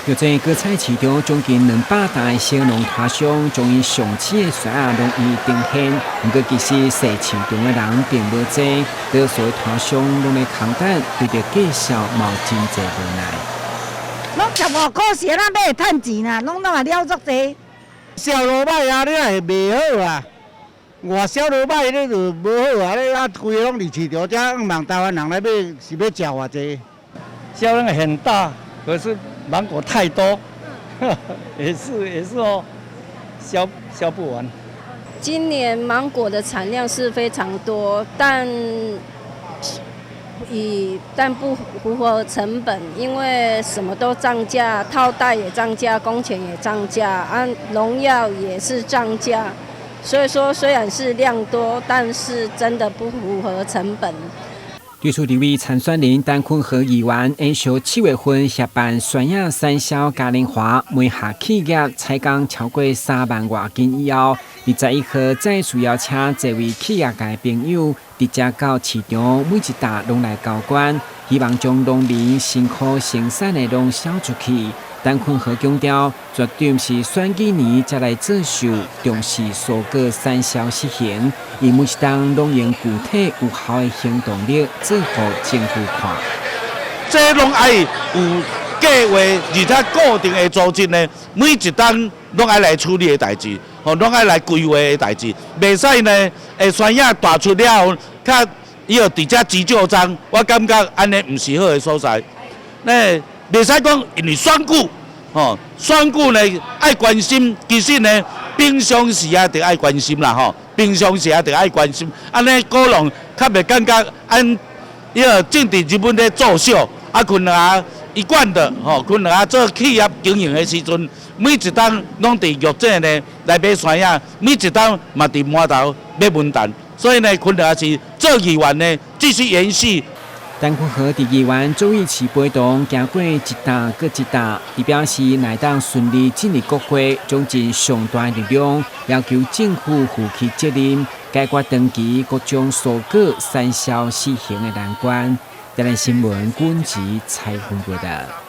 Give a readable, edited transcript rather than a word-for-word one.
玉井果菜市場將近200台小農攤商，將𪜶上鮮的鮮仔攏一一呈現。毋過其實踅市場的人並無濟，多數的攤商攏咧空等，對著價數嘛真濟無奈。攏15塊時，咱買會趁錢啦，攏攏嘛了足濟。銷路歹啊，你也會賣好啊。外銷路歹，你就無好啊！你啊，規个攏佇市場，遮往台灣人來買是欲食偌濟？銷量很大，可是芒果太多，也是也是哦，銷不完。今年芒果的產量是非常多，但不符合成本，因為什麼都漲價，套袋也漲價，工錢也漲價，啊，農藥也是漲價，所以說雖然是量多，但是真的不符合成本。對出立委參選人陳坤和議員，延續7月份協辦酸葉產銷嘉年華，每下企業採購超過3萬外斤以後，21號再次邀請這位企業界朋友，直接到市場每一擔攏來交關，希望將農民辛苦生產的攏銷出去。陳坤和強調，絕對毋是選舉年才來做秀，重視蔬果產銷實行，伊每一冬攏用具體有效的行動力做予政府看。這攏愛有計劃，而且固定的組織呢，每一冬攏愛來處理的代誌，吼，攏愛來規劃的代誌，袂使呢，酸葉大出了後，較伊又佇遮急就章，我感覺按呢毋是好的所在。那袂使講，因為選舉，吼，選舉呢愛關心，其實呢，平常時也著愛關心啦，吼，平常時也著愛關心，按呢果農較袂感覺按伊個政治人物咧作秀，啊，昆蚵仔一貫的，吼，昆蚵仔做企業經營的時陣，每一冬攏佇玉井呢來買酸葉，每一冬嘛佇饅頭買文旦，所以呢，昆蚵仔是做議員呢繼續延續。陳坤和佇議員周玉琪陪同行過一擔閣一擔，伊表示，若會當順利進入國會，將盡上大力量要求政府負起責任，解決長期各種蔬果產銷死刑的難關。台南新聞軍籍採訪報道。